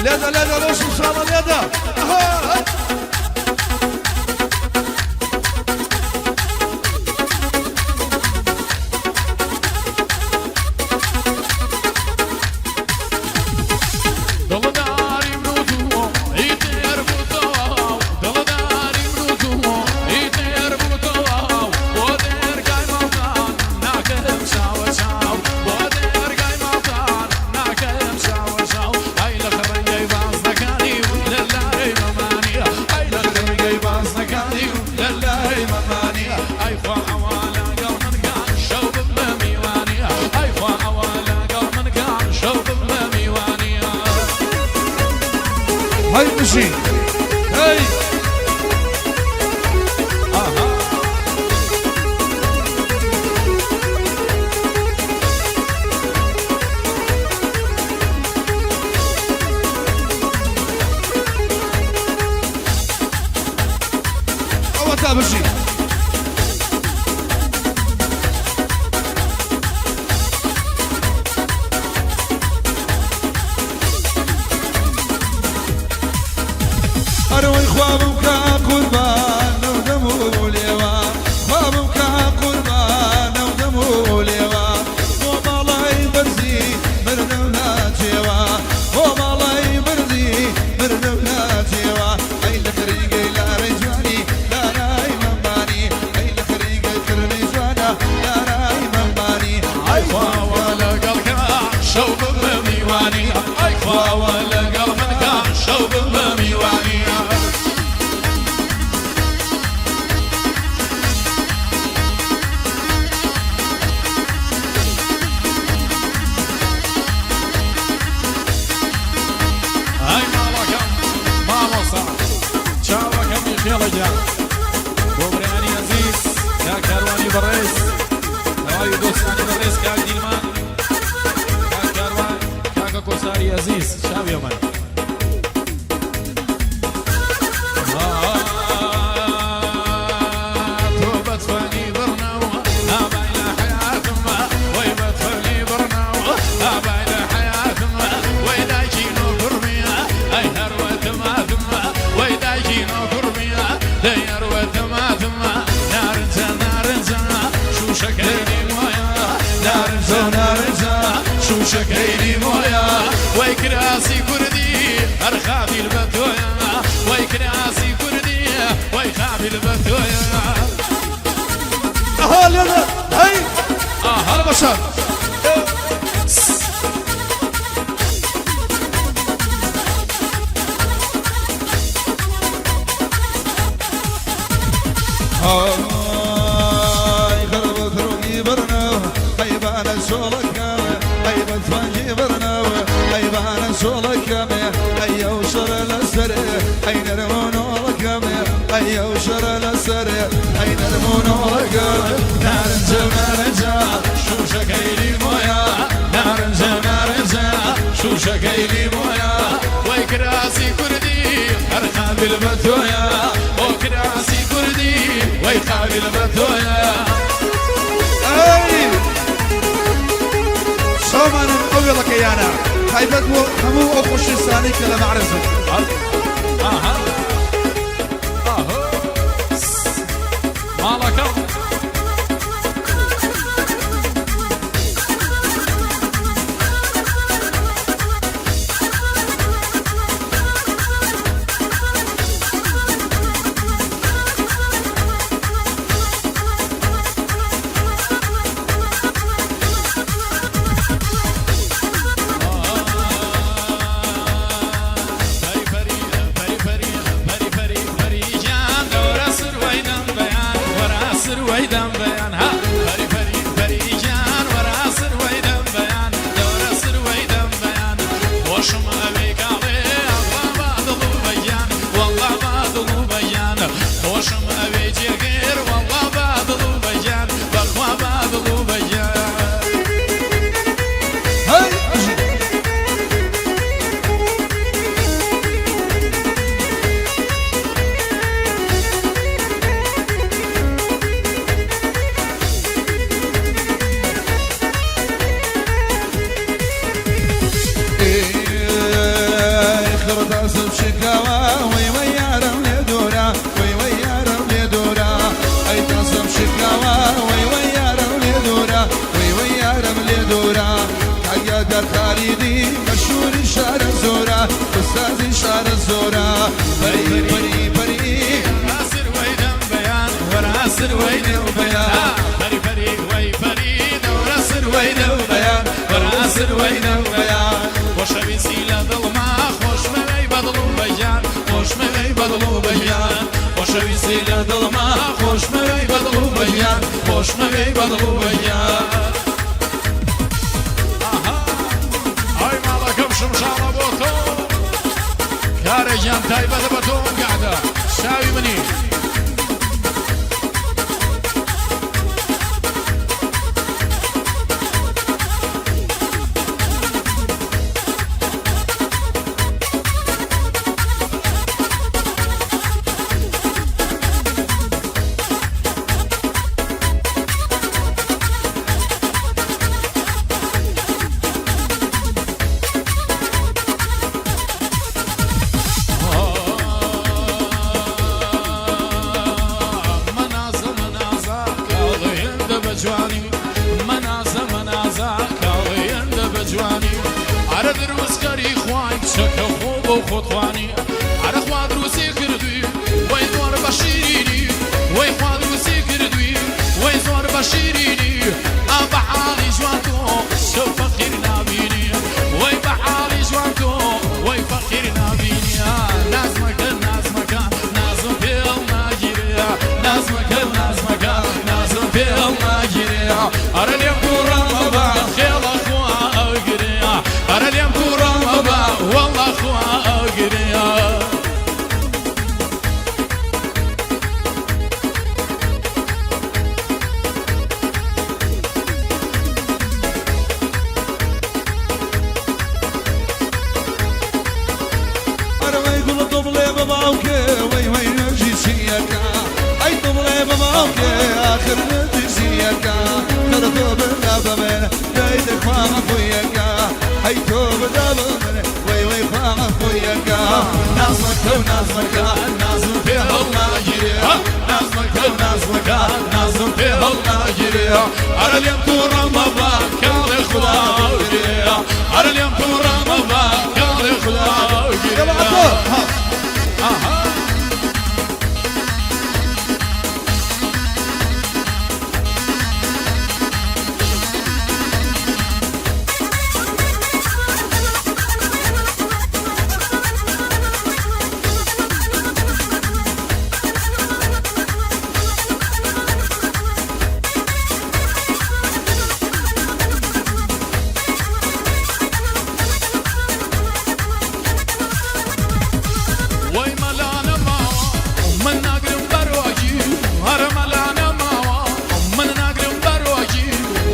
لێدە لێدە لەو شمشاڵە لێدە. ئەها. هەی بژی هەی. ئەوەتا بژی. ئەرەوەی خوا بمکە قوربان لەو دەم و لێوە، خوا بمکە قوربان لەو دەم و لێوە، بۆ باڵای بەرزی مردم لە جێوە، بۆ باڵای بەرزی مردم لە جێوە، ئەی لە خەریگەی لارەی جوانی لارای مەمانی، ئەی لە خەریگەی کڕنەی جوانە لارای مەمانی، ئەی خوا وا لەگەڵ کە شەو ببمە میوانی، ئەی خوا وا لەگەڵ من کە شەو ببمە میوانی. ئەی ماڵەکەم مامۆستا چاوەکەمی خێڵە گیان بۆ برایانی ئەزیز کاک کاروانی بەڕێز تەواوی دۆستانی بەڕێز کاک دیلمان کاک کاروان کاکە کۆساری ئەزیز چاوی ئەمن. وەی کراسی کوردی هەر خابیل بە تۆیە، وەی کراسی کوردی وەی خابیل بە تۆیە. ئەها لێدە هەی. هەر بەشار. ئای غەربە ترۆگی بڕنەوە، ئەیبانە شۆڵەکەم، ئەی بەتوانگی بڕنەوە، ئەیبانە شۆڵەکەم، ئەی ئەو شەڕە لەسەرێ، ئەی نەرم و نۆڵەکەم، ئەی ئەو شەڕە لەسەرێ، ئەی نەرم و نۆڵەکەم، نارنجە نارنجە شوشەکەی لیمۆیە، نارنجە نارنجە شوشەکەی لیمۆیە، وەی کراسی کوردی هەر قابل بە تۆیە، بۆ کراسی کوردی وەی قابل بە تۆیە. ئەی شەومانم ئەو وێڵەکەیانە تایبەت بۆ هەموو ئەو خۆشەویستانەی کە لە مەعرەزن. ئاها ئاهۆ ماڵەکەم. شکاوە، وەی وەی یارم لێ دوورە، وەی وەی یارم لێ دوورە. ئەی تاسەم شکاوە، وەی وەی یارم لێ دوورە، وەی وەی یارم لێ دوورە. کاک یادگار خالیدی مەشهوری شارە زۆرە، ئوستازی شارە زۆرە. پەری پەری پەری وەراسر وەی دەم بەیان، وەراسر وەی دەم بەیان. پەری پەری وەی پەری دەورەسر وەی دەم بەیان، وەراسر وەی دەم بەیان. خۆشەویستی لە دڵما، خۆشمەوەی بەدڵ و بەگیان، خۆشمەوەی بەدڵ و بەگیان. خۆشەویستی لە دڵما، خۆشمەوەی بەدڵ و بەگیان، خۆشمەوەی بەدڵ و بەگیان. ئاها ئای ماڵەکەم شمشاڵە بۆ تۆ، کارێکیان تایبەتە بە تۆ گەعدە چاوی منی. مەنازە مەنازە کاڵێ هێندە بە جوانی، مەنازە مەنازە کاڵێ هێندە بە جوانی. ئەرە دروستکەری خوای چەکە خۆ بۆ خۆتخوانی، ئەرە خوا دروستی کردووی وەی زۆر بە شیرینی، وەی خوا دروستی کردووی وەی زۆر بە شیرینی. ئا بە حاڵی جوان تۆ شەو فەقیر نابینی، وەی بە حاڵی جوان تۆ وەی فەقیر نابینی. نازمەکە نازمەکە نازم پێ هەڵناگیرێ، نازمەکە نازمەکە نازم پێ هەڵناگیرێ. ئەرە لێم تووڕە مەبە خێڵە خوا ئەگرێ، ئەرە لێم تووڕە مەبە وەڵڵا خوا ئەگرێ. ئەرە وەی گوڵ تۆ بڵێ بە باوکێ، وەی وەی نوێژی چییەکە؟ ئەی تۆ بڵێ بە باوکێ، ئاخر نوێژی چییەکە؟ خەرە تۆ بدا بە من، دای دەخوا عەفویەکە. ئەی تۆ بدا بە من، وەی وەی خوا عەفویەکە. نازمەکە و نازمەکە نازم پێ هەڵناگیرێ، نازمەکە نازمەکە نازم پێ هەڵناگیرێ. ئەرە لێم تووڕە مەبە کاڵێ خودا گرێ، ئەرە لێم تووڕە مەبە کاڵێ خودا گرێ. يلا عبدو ها. ئاها. وەی مەلانە ماوە من ناگرم بەرۆکی، هەرە مەلانە ماوە من ناگرم بەرۆکی.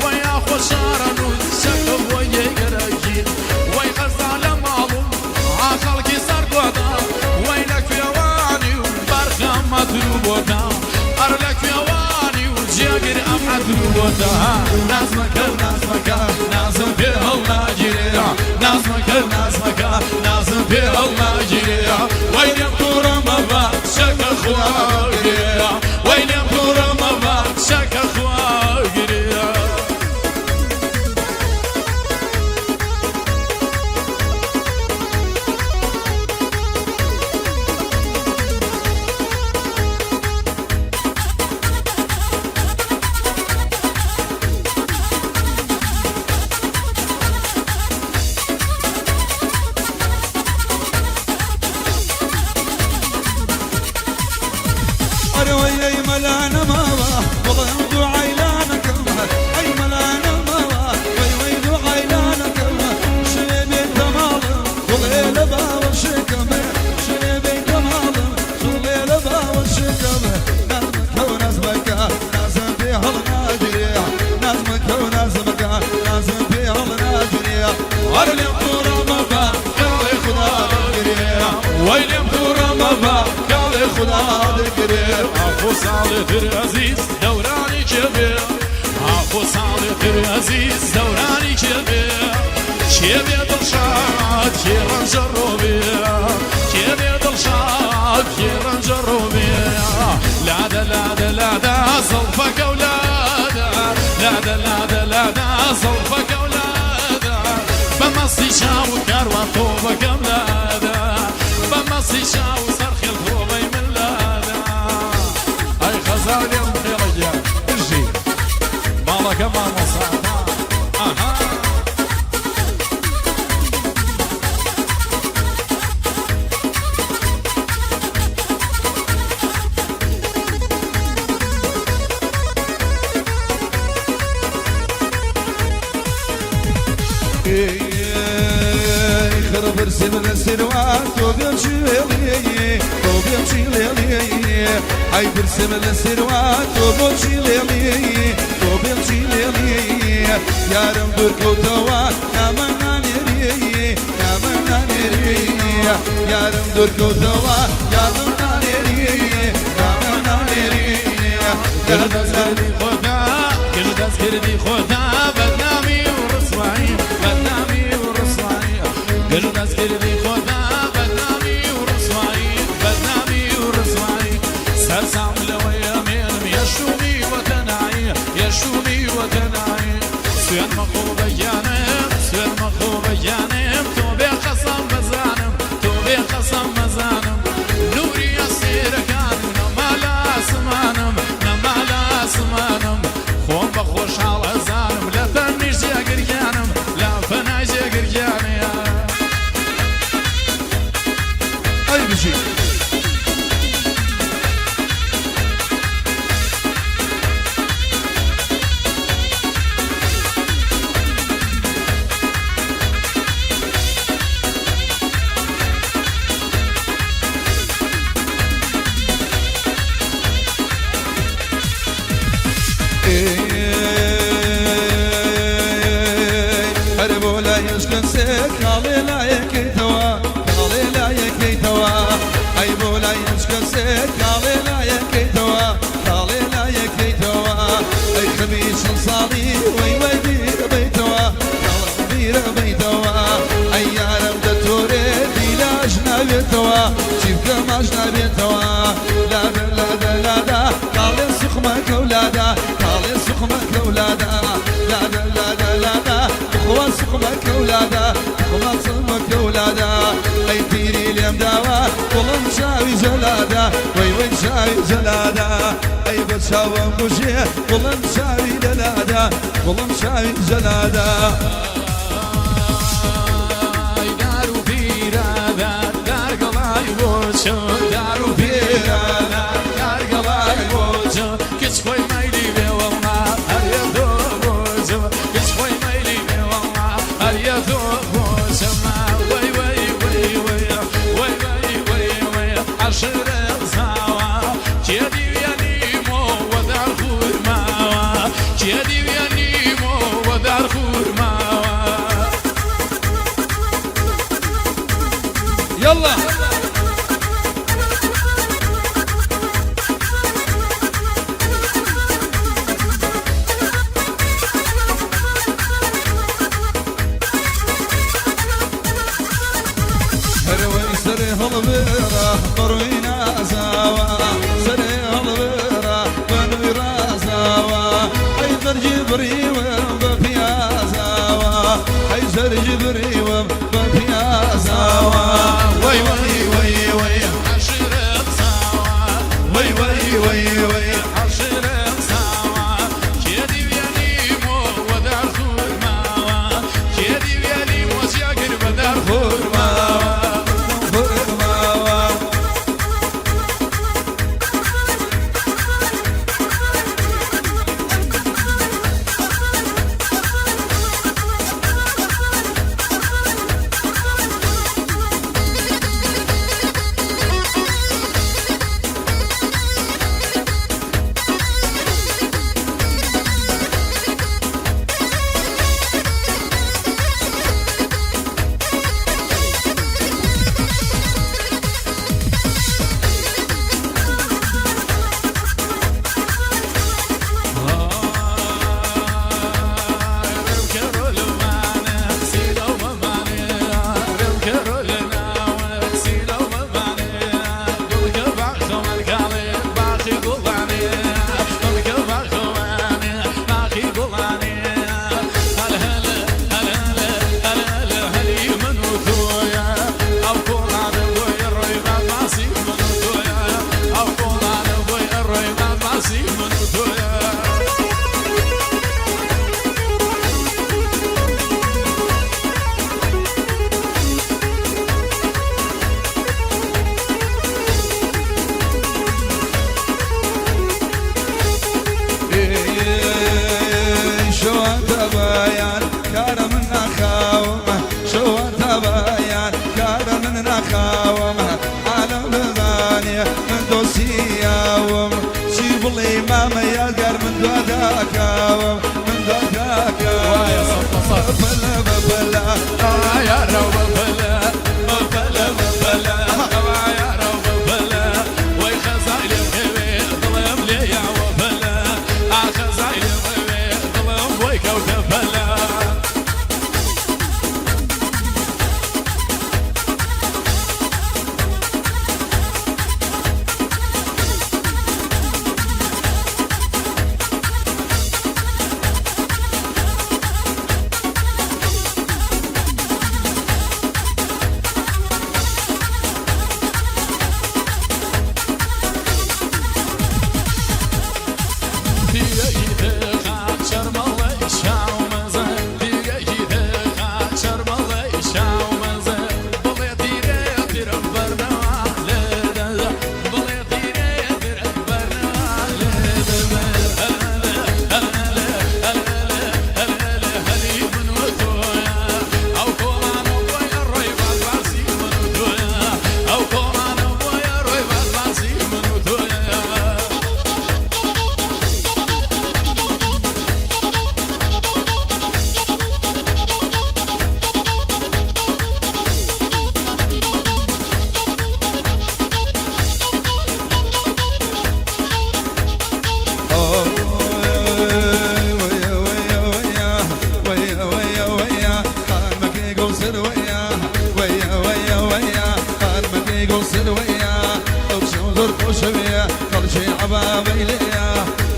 وەی ئاخۆ شارەنووس شەکە بۆی گەرەکی، وەی خەزا لە ماڵم ئا خەڵکی سەرگۆدا، وەی لە کوێوانی و بەرخەمەتر و بۆتا، ئەر لە کوێوانی و جێگر ئەم عەتر و بۆتا. نازمەکە نازمەکە نازم پێ هەڵناگیرێ، نازمەکە نازمەکە نازم پێ هەڵناگیرێ. وەی لێم تووڕە مەبە شەکە خوا گرێ، وەی لێم تووڕە مەبە شەکە خوا گرێ. ئەرە وەی ئەی مەلانە ماوە بڵێم دوعای لانەکەم، ئەی مەلانە ماوە وەی وەی دوعای لانەکەم. شێ بێتە ماڵم بڵێ لە باوەشێکەم، شێ بێتە ماڵم بڵێ لە باوەشێکەم. نازمەکە و نازمەکە نازم پێ هەڵناگرێ، نازمەکە و نازمەکە نازم پێ هەڵناگرێ. ئەرە لێم تووڕە مەبە کاڵێ خودا گرێ، وەی لێم تووڕە مەبە کاڵێ خودا دەگرێ. ئاخۆ ساڵێ تر ئەزیز دەورانی کێ بێ، ئاخۆ ساڵێ تر ئەزیز دەورانی کێ بێ؟ کێ بێ دڵشاد، کێ ڕەنجە ڕۆ بێ، کێ تۆبەکەم لادا بە مەسی چاو سەرخێڵ تۆبەی من لادا ئەی خەزاڵیم خێڵە گیان بژی ماڵەکە مامۆسا ئەها. خڕ برسم لە سروە تۆ بێچی وێڵی تۆ بێچی لێڵی ئەی برسم لە سروە تۆ بۆچی لێڵی تۆ بێچی لێڵی یارم دوورکەوتەوە نامە نانێری نامە نانێری یارم دوورکەوتەوە یارم نانێری نامە نانێری گەل دەستکردی خۆدا گەل دەستکردی خۆدا بەدنامی و ڕسوایی بەدنامی و ڕسوایی گەل دەستکردی خۆدا بەدنامی و ڕسوایی بەدنامی و ڕسوایی سەرسام لەوەی ئەمێنم یەشومی وەتەنایی یەشومی وەتەنایی سوێن مەخۆ بە گیانم سوێن مەخۆ بە گیانم تۆ بێ قەسەم بەزانم تۆ بێ قەسەم مەزانم نوری ئەسیرەکان نەما لە ئاسمانم نەما لە ئاسمانم خۆم بە خۆشحاڵ ئەزانم لە تەنیش جێگرگیانم لە پەنای جێگرگیانەیە. ئەی بژی. هەر بۆ لای هێشتن سێ کاڵێ لایەکەیتەوە کاڵێ لایەکەیتەوە ئەی بۆ لای هێشتن سێ کاڵێ لایەکەیتەوە کاڵێ لایەکەیتەوە ئەی خەمی چل ساڵی وەی وەی بیرە بیتەوە کاڵە بیرە بیتەوە ئەی یارم دەتۆرێ دیلاش ناوێتەوە چی بکەماش نابێتەوە لادا لادا لادا کاڵێ سوخمەکە و لادا کاڵێ سوخمەکە و لادا لادا لادا لادا بخوا سوخمەکە و لادا بخوا سوخمەکە و لادا ئەی پیری لێم داوە گوڵم چاوی جەلادا وەی وەی چاوی جەلادا ئەی بە چاوم بژێ گوڵم چاوی دەلادا گوڵم چاوی جەلادا. ئای دار و پیرادار دار گەڵای بۆچۆ دار و پیرادار دار گەڵای بۆچۆ کچ خۆی مەیلی بێ وەڵا هەر یە تۆ بۆچۆ کچ خۆی مەیلی بێ وەڵا هەر یە تۆ بۆچۆ وەی وەی وەی وەی وەی وەی وەی وەی عەشرە زاوا کێ دیویانیمۆ وەدار خورماوە کێ دیویانیمۆ وەدار خورماوە. يلا هروي سري هالبيرة بروي نازاوا سري هالبيرة بنوي رازاوا حيدر جبري وبفيازاوا حيدر جبري وبفيازاوا وي وي وي وي عشرة زاوا وي وي وي وي عشرة زاوا کێ دیویانیمۆ وەدار خورماوە کێ دیویانیمۆ جیاگر بەدار خورماوە. خورماوا. گوڵ سەر وەیا وەیا وەیا وەیا خانمەکەی گوڵ سەر وەیا ئەو کچەم زۆر خۆشەوێ خەڵکی عەبابەی لێیە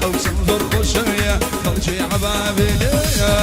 ئەو کچەم زۆر خۆشەوێ خەڵکی عەبابەی لێیە.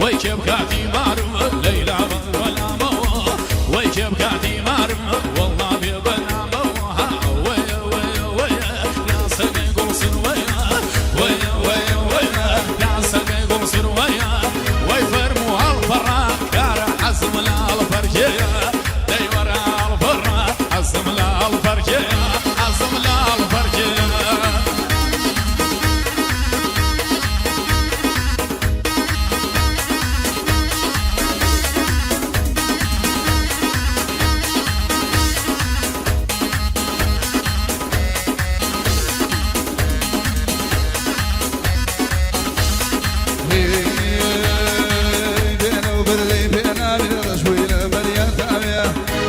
وەی کێ بکاتی مارم لەیلا بەلامەوە وەی کێ بکاتی مارم وەڵا بێ بەلامەوە وەیە وەیە وەیە ناسەگەی گوڵ سر وەیە وەیە وەیە وەیە ناسەگەی گوڵ سر وەیە وەی فەرموو هەڵپەڕا کارە حەزم لە هەڵپەرکێیە دەیوەرە هەڵپەڕا حەزم لە هەڵپەرکێیە حەزم لە هەڵپەرکێیە. بێنە و بردەی پێناوێ ڕەش بووی لە بەریا تاوێ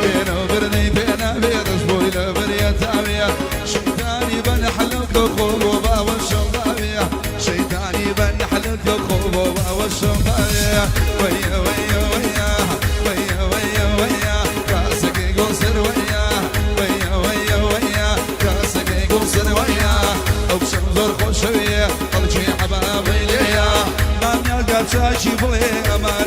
بێنە و بردەی پێناوێ ڕەش بووی لە بەریا تاوێ شەیتانی بەن حەلەکە خۆ بۆ باوە شەڵاوێ شەیتانی بەن حەلەکە خۆ بۆ باوە شەڵاوێ وەیە وەیە وەیە وەیە وەیە وەیە کاسەکەی گوڵ سەر وەیە وەیە وەیە وەیە کاسەکەی گوڵ سەر وەیە ئەو کچەم زۆر خۆشەوێ خەڵکی عەبابەی لێیە مامیاگا چاکی بڵێ ئەمان.